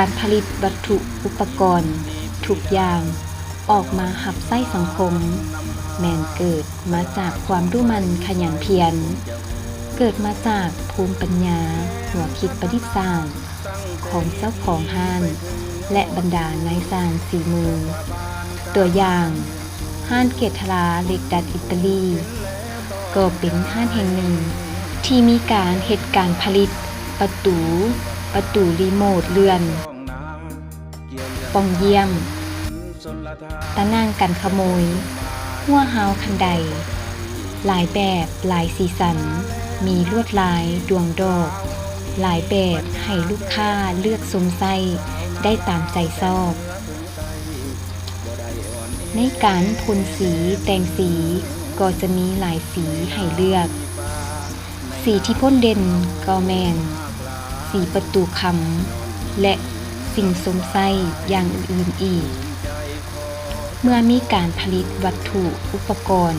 ການຜະລິດວັດຖຸອຸປະກອນທຸກຢ່າງອອກມາຮັບໃຊ້ສັງຄົມ ແມ່ນເກີດມາຈາກຄວາມດຸໝັ່ນຂະຫຍັນພຽນ, ເກີດມາຈາກພູມປັນຍາຫົວຄິດປະດິດສ້າງຂອງເຈົ້າຂອງຮ້ານ ແລະ ບັນດານາຍຊ່າງສີມື. ຕົວຢ່າງ, ຮ້ານເກດທະລາເຫຼັກດັດອິດຕາລີ ກໍເປັນຮ້ານແຫ່ງໜຶ່ງທີ່ມີການເຮັດການຜະລິດປະຕູ, ປະຕູຣີໂມດເລື່ອນ, ປ່ອງຢ້ຽມ, ຕາໜ່າງກັນຂະໂມຍ, ຮົ້ວຮາວຄັນໄດ, ຫຼາຍແບບ, ຫຼາຍສີສັນ, ມີລວດລາຍ, ດວງດອກ, ຫຼາຍແບບໃຫ້ລູກຄ້າເລືອກຊົມໃຊ້ໄດ້ຕາມໃຈຊອບ. ໃນການພົ່ນສີແຕ່ງສີກໍຈະມີຫຼາຍສີໃຫ້ເລືອກ. ສີທີ່ພົ່ນເດັ່ນກໍແມ່ນສີປະຕູຄຳ ແລະ ສິ່ງຊົມໃຊ້ຢ່າງອື່ນໆອີກ. ເມື່ອມີການຜະລິດວັດຖຸອຸປະກອນ,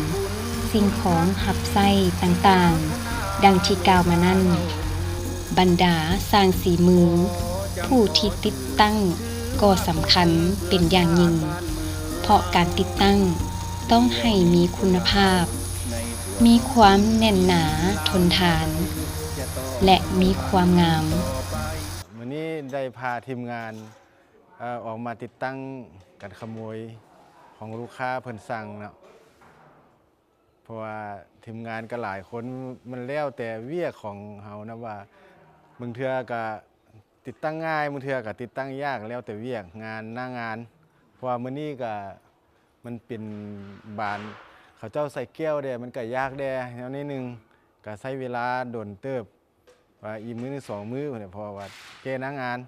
ສິ່ງຂອງຮັບໃຊ້ຕ່າງໆ ດັ່ງທີ່ກ່າວມານັ້ນ, ບັນດາຊ່າງສີມືຜູ້ທີ່ຕິດຕັ້ງ ກໍສຳຄັນເປັນຢ່າງຍິ່ງ, ເພາະການຕິດຕັ້ງຕ້ອງໃຫ້ມີຄຸນນະພາບ, ມີຄວາມແໜ້ນໜາທົນທານ ແລະ ມີຄວາມງາມ. ມື້ນີ້ໄດ້ພາທີມງານ ເອີ ອອກມາຕິດຕັ້ງກັນຂະໂມຍຂອງລູກຄ້າເພິ່ນສັ່ງເນາະ. ເພາະວ່າທີມງານກໍຫຼາຍຄົນ, ມັນແລ້ວແຕ່ວຽກຂອງເຮົານະວ່າ ບາງເທື່ອກໍຕິດຕັ້ງງ່າຍ, ບາງເທື່ອກໍຕິດຕັ້ງຍາກ, ແລ້ວແຕ່ວຽກງານໜ້າງານ. ເພາະວ່າມື້ນີ້ກໍມັນເປັນບານເຂົາເຈົ້າໃສ່ແກ້ວແດ່, ມັນກໍຍາກແດ່ແນວໜ້ອຍໜຶ່ງ, ກໍໃຊ້ເວລາດົນເຕີບ. ວ່າອີກມື້ໜຶ່ງສອງມື້ພຸ້ນແຫຼະ ເພາະວ່າແກ່ໜ້າງານ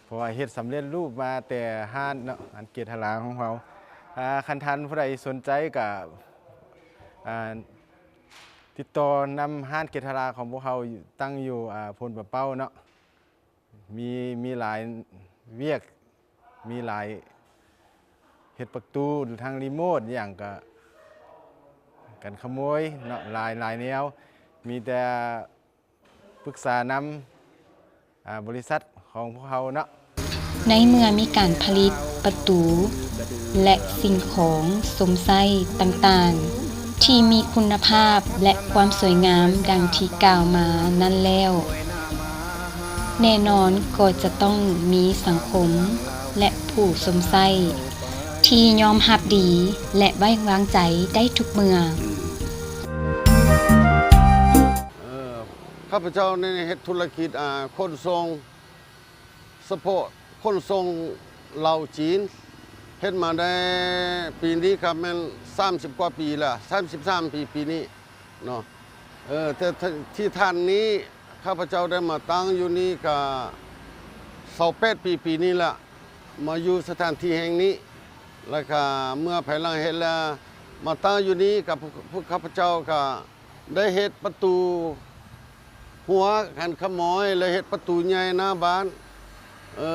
ເພາະວ່າເຮັດສຳເລັດຮູບມາແຕ່ຮ້ານເນາະ ອັນເກດທະລາຂອງເຮົາ. ອ່າ ຄັນທ່ານຜູ້ໃດສົນໃຈກໍ ອ່າ ຕິດຕໍ່ນຳຮ້ານເກດທະລາຂອງພວກເຮົາ ຕັ້ງຢູ່ ອ່າ ໂພນປາເປົ້າເນາະ ມີ ມີຫຼາຍວຽກ ມີຫຼາຍ ເຮັດປະຕູ ທັງຣີໂມດຫຍັງ ກະກັນຂະໂມຍເນາະ ຫຼາຍ ຫຼາຍແນວ ມີແຕ່ ປຶກສານຳ ອ່າ ບໍລິສັດຂອງພວກເຮົາເນາະ. ໃນເມື່ອມີການຜະລິດປະຕູ ແລະ ສິ່ງຂອງຊົມໃຊ້ຕ່າງໆ ທີ່ມີຄຸນນະພາບ ແລະ ຄວາມສວຍງາມດັ່ງທີ່ກ່າວມານັ້ນແລ້ວ, ແນ່ນອນກໍຈະຕ້ອງມີສັງຄົມ ແລະ ຜູ້ຊົມໃຊ້ທີ່ຍອມຮັບດີ ແລະ ໄວ້ວາງໃຈໄດ້ທຸກເມື່ອ. ເອີ ຂ້າພະເຈົ້ານີ້ເຮັດທຸລະກິດ ອ່າ ຂົນສົ່ງ ສະເພາະຂົນສົ່ງເຫຼົ້າຈີນ ເຮັດມາໄດ້ປີນີ້ກໍແມ່ນສາມສິບກວ່າປີແລ້ວ ສາມສິບສາມປີ ປີນີ້ເນາະ. ເອີ ແຕ່ທີ່ທ່ານນີ້ ຂ້າພະເຈົ້າໄດ້ມາຕັ້ງຢູ່ນີ້ກໍຊາວແປດປີ ປີນີ້ແຫຼະ ມາຢູ່ສະຖານທີ່ແຫ່ງນີ້ ແລ້ວກໍເມື່ອພາຍຫຼັງເຮັດແລ້ວ ມາຕັ້ງຢູ່ນີ້ກັບພວກ ພວກຂ້າພະເຈົ້າກໍ ໄດ້ເຮັດປະຕູຫົວກັນຂະໂມຍ ແລະ ເຮັດປະຕູໃຫຍ່ໜ້າບ້ານ ເອີ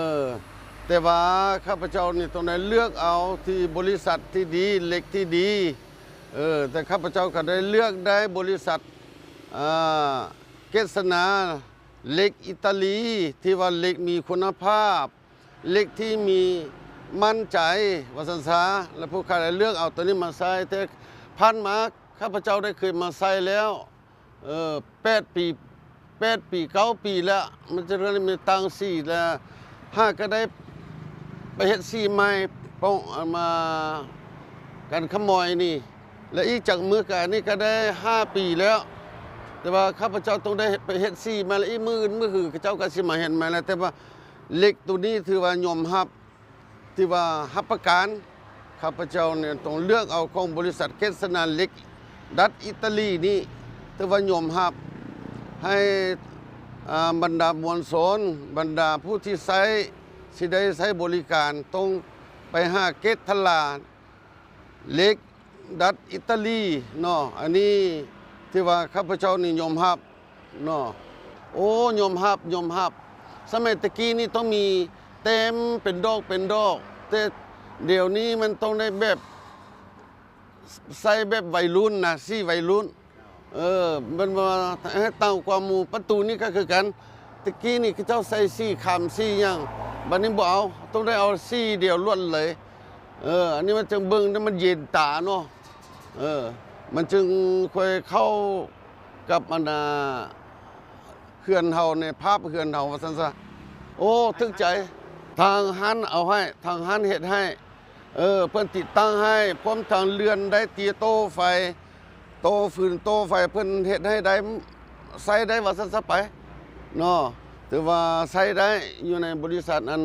ແຕ່ວ່າຂ້າພະເຈົ້ານີ້ຕ້ອງໄດ້ເລືອກເອົາທີ່ບໍລິສັດທີ່ດີ ເຫຼັກທີ່ດີ ເອີ ແຕ່ຂ້າພະເຈົ້າກໍໄດ້ເລືອກໄດ້ບໍລິສັດ ອ່າ ເກດສະນາເຫຼັກອິຕາລີ ທີ່ວ່າເຫຼັກມີຄຸນນະພາບ ເຫຼັກທີ່ມີໝັ້ນໃຈ ວ່າຊັ້ນຊະ ແລະ ພວກຂ້າໄດ້ເລືອກເອົາໂຕນີ້ມາໃຊ້ ແຕ່ຜ່ານມາຂ້າພະເຈົ້າໄດ້ເຄີຍມາໃຊ້ແລ້ວ ເອີ ແປດປີ ແປດປີ ເກົ້າປີແລ້ວ ມັນຈະເລີ່ມມີຕັ້ງສີແລ້ວ ຫາກະໄດ້ໄປເຮັດສີໃໝ່ ປ້ອງ ມາ ກັນຂະໂມຍນີ້ ແລະ ອີກຈັກມື້ກະ ອັນນີ້ກະໄດ້ຫ້າປີແລ້ວ ແຕ່ວ່າຂ້າພະເຈົ້າຕ້ອງໄດ້ໄປເຮັດສີໃໝ່ ແລະ ອີກມື້ອື່ນມື້ຮືເຂົາເຈົ້າກະຊິມາເຮັດໃໝ່ແລ້ວ ແຕ່ວ່າ ເຫຼັກໂຕນີ້ຖືວ່າຍອມຮັບ ທີ່ວ່າຮັບປະກັນ ຂ້າພະເຈົ້ານີ້ຕ້ອງເລືອກເອົາຂອງບໍລິສັດເກດສະນາເຫຼັກດັດອິຕາລີນີ້ ຖືວ່າຍອມຮັບ ໃຫ້ ອ່າ ບັນດາມວນຊົນ ບັນດາຜູ້ທີ່ໃຊ້ ຊິໄດ້ໃຊ້ບໍລິການ ຕ້ອງໄປຫາເກດທະລາເຫຼັກ ດັດອິຕາລີເນາະ ອັນນີ້ຖືວ່າຂ້າພະເຈົ້ານີ້ຍອມຮັບເນາະ ໂອ້ ຍອມຮັບ ຍອມຮັບ ສະໄໝແຕ່ກີ້ນີ້ຕ້ອງມີເຕັມເປັນດອກເປັນດອກ ແຕ່ດຽວນີ້ມັນຕ້ອງໄດ້ແບບ ໃສ່ແບບໄວລຸ້ນນະ ສີໄວລຸ້ນ ເອີ ແມ່ນວ່າໃຫ້ຕ່າງກວ່າໝູ່ ປະຕູນີ້ກໍຄືກັນ ແຕ່ກີ້ນີ້ເຂົາເຈົ້າໃສ່ສີຄຳສີຫຍັງ ບັດນີ້ບໍ່ເອົາ ຕ້ອງໄດ້ເອົາສີດຽວລ້ວນເລີຍ. ເອີ ອັນນີ້ມັນຈຶ່ງເບິ່ງແລ້ວມັນເຢັນຕາເນາະ. ເອີ ມັນຈຶ່ງຄ່ອຍເຂົ້າກັບອັນນ່າ ເຮືອນເຮົາໃນພາບເຮືອນເຮົາວ່າຊັ້ນຊະ. ໂອ້ ຖືກໃຈ. ທາງຮ້ານເອົາໃຫ້ ທາງຮ້ານເຮັດໃຫ້. ເອີ ເພິ່ນຕິດຕັ້ງໃຫ້ ພ້ອມທັງເລື່ອນໄດ້ ເຕີຍໂຕ້ໄຟ ໂຕ້ຟືນໂຕ້ໄຟ ເພິ່ນເຮັດໃຫ້ໄດ້ ໃຊ້ໄດ້ວ່າຊັ້ນຊະໄປເນາະ. ຖືວ່າໃຊ້ໄດ້ ຢູ່ໃນບໍລິສັດອັນ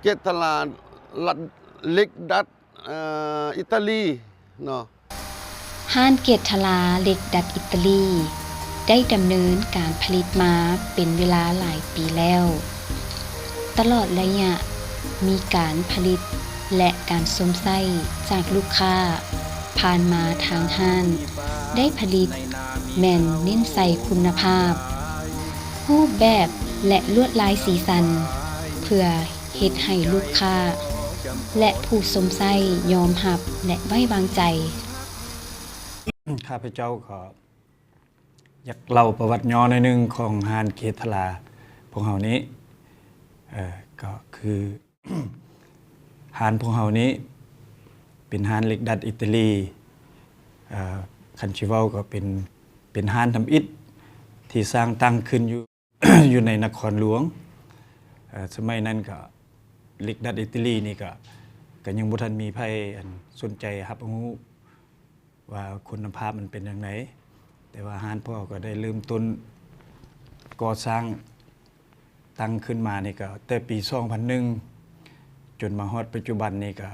ເກດທະລາ ລັດ ເຫຼັກດັດ ເອີ ອິຕາລີເນາະ. ຮ້ານເກດທະລາເຫຼັກດັດອິຕາລີ ໄດ້ດຳເນີນການຜະລິດມາເປັນເວລາຫຼາຍປີແລ້ວ. ຕະຫຼອດໄລຍະມີການຜະລິດ ແລະ ການຊົມໃຊ້ຈາກລູກຄ້າຜ່ານມາ, ທາງຮ້ານໄດ້ຜະລິດແມ່ນເນັ້ນໃສ່ຄຸນນະພາບ, ຮູບແບບ ແລະ ລວດລາຍສີສັນ ເພື່ອ ເຮັດໃຫ້ລູກຄ້າ ແລະ ຜູ້ຊົມໃຊ້ຍອມຮັບ ແລະ ໄວ້ວາງໃຈ. ຂ້າພະເຈົ້າກໍຢາກເລົ່າປະຫວັດຫຍໍ້ໜ້ອຍໜຶ່ງຂອງຮ້ານເກດທະລາພວກເຮົານີ້. ເອີ ກໍຄືຮ້ານພວກເຮົານີ້ເປັນຮ້ານເຫຼັກດັດອິຕາລີ. ເອີ ຄັນຊິເວົ້າກໍເປັນ ເປັນຮ້ານທຳອິດທີ່ສ້າງຕັ້ງຂຶ້ນຢູ່ ຢູ່ໃນນະຄອນຫຼວງ. ເອີ ສະໄໝນັ້ນກໍເຫຼັກດັດອິຕາລີນີ້ກໍ ກໍຍັງບໍ່ທັນມີໃຜ ອັນ ສົນໃຈຮັບຮູ້ວ່າຄຸນນະພາບມັນເປັນຈັ່ງໃດ, ແຕ່ວ່າຮ້ານພວກເຮົາກໍໄດ້ເລີ່ມຕົ້ນກໍ່ສ້າງຕັ້ງຂຶ້ນມານີ້ກໍແຕ່ປີສອງພັນໜຶ່ງ ຈົນມາຮອດປັດຈຸບັນນີ້ກໍ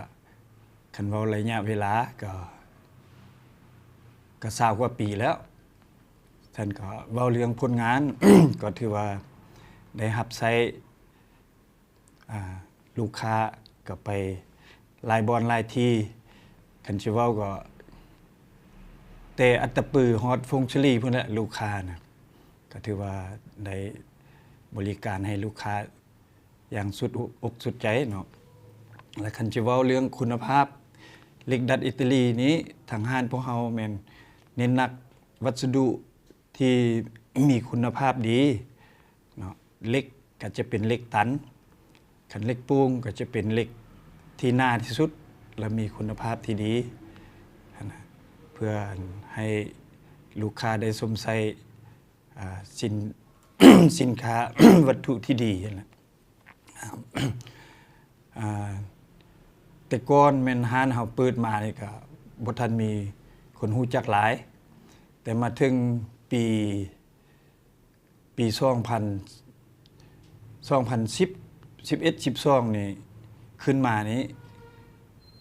ຄັນເວົ້າໄລຍະເວລາກໍ ກໍຊາວກວ່າປີແລ້ວ. ທ່ານກໍເວົ້າເລື່ອງຜົນງານ ກໍຖືວ່າໄດ້ຮັບໃຊ້ ອາ ລູກຄ້າກໍໄປຫຼາຍບ່ອນຫຼາຍທີ່. ຄັນຊິເວົ້າກໍແຕ່ອັດຕະປືຮອດຜົ້ງສາລີພຸ້ນແຫຼະ ລູກຄ້ານະ ກໍຖືວ່າໄດ້ບໍລິການໃຫ້ລູກຄ້າ ຢ່າງສຸດອົກສຸດໃຈເນາະ. ແລະ ຄັນຊິເວົ້າເລື່ອງຄຸນນະພາບ ເຫຼັກດັດອິຕາລີນີ້ ທາງຮ້ານພວກເຮົາແມ່ນເນັ້ນໜັກວັດສະດຸທີ່ມີຄຸນນະພາບດີເນາະ. ເຫຼັກກໍຈະເປັນເຫຼັກຕັນ, ຄັນເຫຼັກໂປ່ງກໍຈະເປັນເຫຼັກທີ່ໜາທີ່ສຸດ ແລະ ມີຄຸນນະພາບທີ່ດີຫັ້ນນະ ເພື່ອໃຫ້ລູກຄ້າໄດ້ຊົມໃຊ້ ອາ ສິນ ສິນຄ້າ ວັດຖຸທີ່ດີຫັ້ນແຫຼະ. ອາ ແຕ່ກ່ອນແມ່ນຮ້ານເຮົາເປີດມານີ້ກໍບໍ່ທັນມີຄົນຮູ້ຈັກຫຼາຍ, ແຕ່ມາເຖິງປີ ປີສອງພັນ ສອງພັນສິບ ສິບເອັດ ສິບສອງນີ້ ຂຶ້ນມານີ້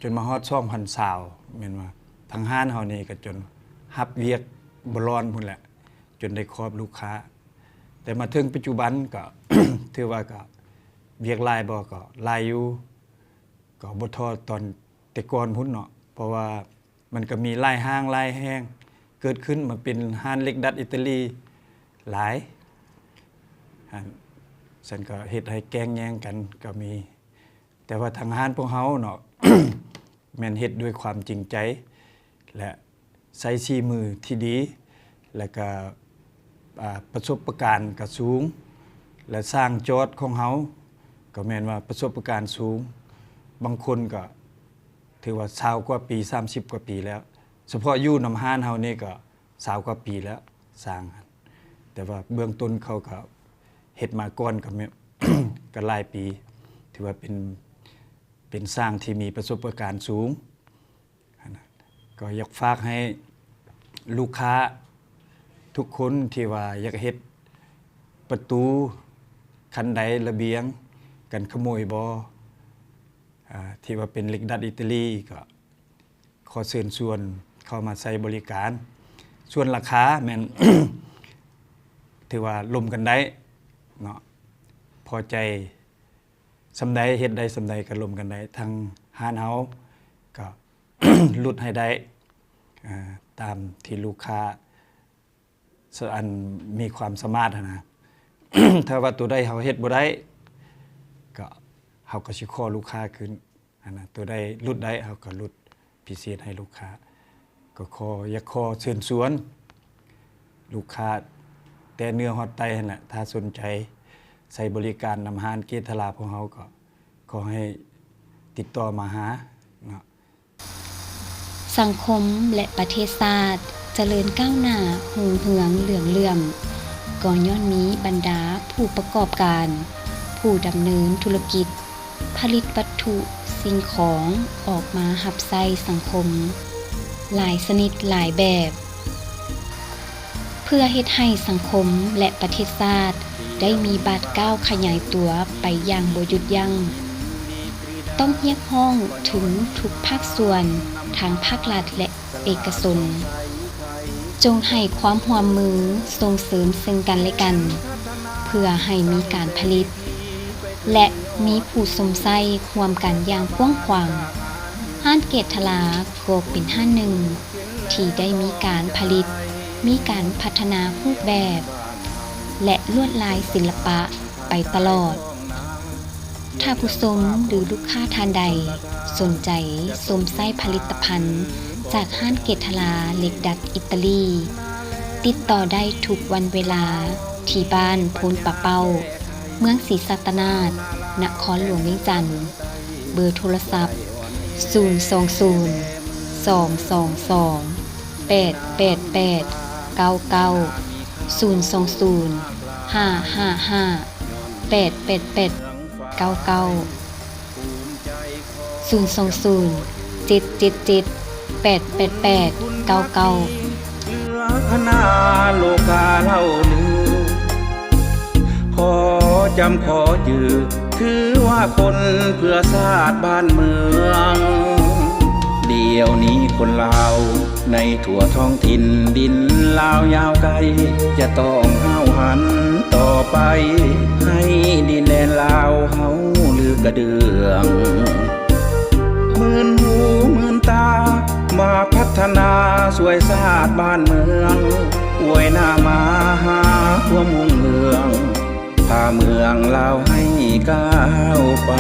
ຈົນມາຮອດສອງພັນຊາວ ແມ່ນວ່າທາງຮ້ານເຮົານີ້ກໍຈົນຮັບວຽກບໍ່ລ້ອນພຸ້ນແຫຼະ ຈົນໄດ້ຄອບລູກຄ້າ. ແຕ່ມາເຖິງປັດຈຸບັນກໍ ຖືວ່າກໍວຽກຫຼາຍບໍ່ ກໍຫຼາຍຢູ່ ກໍບໍ່ທໍ່ຕອນແຕ່ກ່ອນພຸ້ນເນາະ ເພາະວ່າມັນກໍມີຫຼາຍຫ້າງຫຼາຍແຫ່ງເກີດຂຶ້ນ ມາເປັນຮ້ານເຫຼັກດັດອິຕາລີຫຼາຍ ອັນ ຊັ້ນກໍເຮັດໃຫ້ແກ່ງແຍ່ງກັນກໍມີ. ແຕ່ວ່າທາງຮ້ານພວກເຮົາເນາະ ແມ່ນເຮັດດ້ວຍຄວາມຈິງໃຈ ແລະ ໃຊ້ສີມືທີ່ດີ ແລະກະ ອາ ປະສົບປະການກະສູງ ແລະ ຊ່າງຈອດຂອງເຮົາກໍແມ່ນວ່າປະສົບປະການສູງ, ບາງຄົນກໍຖືວ່າຊາວກວ່າປີ ສາມສິບກວ່າປີແລ້ວ, ສະເພາະຢູ່ນຳຮ້ານເຮົານີ້ກໍຊາວກວ່າປີແລ້ວຊ່າງ, ແຕ່ວ່າເບື້ອງຕົ້ນເຂົາກໍເຮັດມາກ່ອນກໍແມ່ນ ກໍຫຼາຍປີ, ຖືວ່າເປັນ ເປັນຊ່າງທີ່ມີປະສົບປະການສູງ. ກໍຢາກຝາກໃຫ້ລູກຄ້າທຸກຄົນທີ່ວ່າຢາກເຮັດປະຕູ, ຄັນໄດ, ລະບຽງ ກັນຂະໂມຍບໍ່ ອາ ທີ່ວ່າເປັນເຫຼັກດັດອິຕາລີ ກໍຂໍເຊີນຊວນເຂົ້າມາໃຊ້ບໍລິການ. ສ່ວນລາຄາແມ່ນ ຖືວ່າລົມກັນໄດ້ເນາະ, ພໍໃຈ ສ່ຳໃດ ເຮັດໄດ້ສ່ຳໃດກໍລົມກັນໄດ້, ທາງຮ້ານເຮົາກໍຫຼຸດໃຫ້ໄດ້ ອາ ຕາມທີ່ລູກຄ້າ ສະ ອັນ ມີຄວາມສາມາດຫັ້ນນະ. ຖ້າວ່າໂຕໃດເຮົາເຮັດບໍ່ໄດ້ ກໍເຮົາກໍຊິຂໍລູກຄ້າຄືນຫັ້ນນະ, ໂຕໃດຫຼຸດໄດ້ເຮົາກໍຫຼຸດ ພິເສດໃຫ້ລູກຄ້າ. ກໍຂໍ ຢາກຂໍເຊີນຊວນລູກຄ້າແຕ່ເໜືອຮອດໃຕ້ຫັ້ນແຫຼະ, ຖ້າສົນໃຈໃຊ້ບໍລິການນຳຮ້ານເກດທະລາພວກເຮົາ ກໍ ຂໍໃຫ້ຕິດຕໍ່ມາຫາເນາະ. ສັງຄົມ ແລະ ປະເທດຊາດຈະເລີນກ້າວໜ້າຮຸ່ງເຮືອງເຫຼືອງເຫຼື້ອມ ກໍຍ້ອນມີບັນດາຜູ້ປະກອບການ, ຜູ້ດຳເນີນທຸລະກິດ ຜະລິດວັດຖຸສິ່ງຂອງອອກມາຮັບໃຊ້ສັງຄົມຫຼາຍຊະນິດຫຼາຍແບບ ເພື່ອເຮັດໃຫ້ສັງຄົມ ແລະ ປະເທດຊາດໄດ້ມີບາດກ້າວຂະຫຍາຍຕົວໄປຢ່າງບໍ່ຢຸດຢັ້ງ. ຕ້ອງຮຽກຮ້ອງເຖິງທຸກພາກສ່ວນ ທັງພາກລັດ ແລະ ເອກະຊົນ ຈົ່ງໃຫ້ຄວາມຮ່ວມມືສົ່ງເສີມເຊິ່ງກັນແລະກັນ ເພື່ອໃຫ້ມີການຜະລິດ ແລະ ມີຜູ້ຊົມໃຊ້ຮ່ວມກັນຢ່າງກວ້າງຂວາງ. ຮ້ານເກດທະລາກໍເປັນຮ້ານໜຶ່ງທີ່ໄດ້ມີການຜະລິດ, ມີການພັດທະນາຮູບແບບ ແລະ ລວດລາຍສິລະປະໄປຕະຫຼອດ. ຖ້າຜູ້ຊົມ ຫຼື ລູກຄ້າທ່ານໃດສົນໃຈຊົມໃຊ້ຜະລິດຕະພັນຈາກຮ້ານເກດທະລາເຫຼັກດັດອິດຕາລີ, ຕິດຕໍ່ໄດ້ທຸກວັນເວລາທີ່ບ້ານໂພນປາເປົ້າ, ເມືອງສີສັດຕະນາດ, ນະຄອນຫຼວງວຽງຈັນ. ເບີໂທລະສັບ ສູນສອງສູນ ສອງສອງສອງ ແປດແປດແປດ ເກົ້າເກົ້າ ສູນສອງສູນ ຫ້າຫ້າຫ້າ ແປດແປດແປດ ເກົ້າເກົ້າ ສູນສອງສູນ ເຈັດເຈັດເຈັດ ແປດແປດແປດ ເກົ້າເກົ້າ. ເຫຼືອຄະນາໂລກາເລົ່າລື ຂໍຈຳຂໍຈື່ ຖືວ່າຄົນເພື່ອຊາດບ້ານເມືອງ. ດຽວນີ້ຄົນລາວໃນທົ່ວທ້ອງຖິ່ນດິນລາວຍາວໄກ ຈະຕ້ອງຫ້າວຫັນຕໍ່ໄປ ໃຫ້ດິນແດນລາວເຮົາລືກະເດືອງ. ໝື່ນຫູໝື່ນຕາມາພັດທະນາຊ່ວຍຊາດບ້ານເມືອງ ອວຍໜ້າມາຫາຄວາມຮຸ່ງເຮືອງ ພາເມືອງລາວໃຫ້ກ້າວໄປ.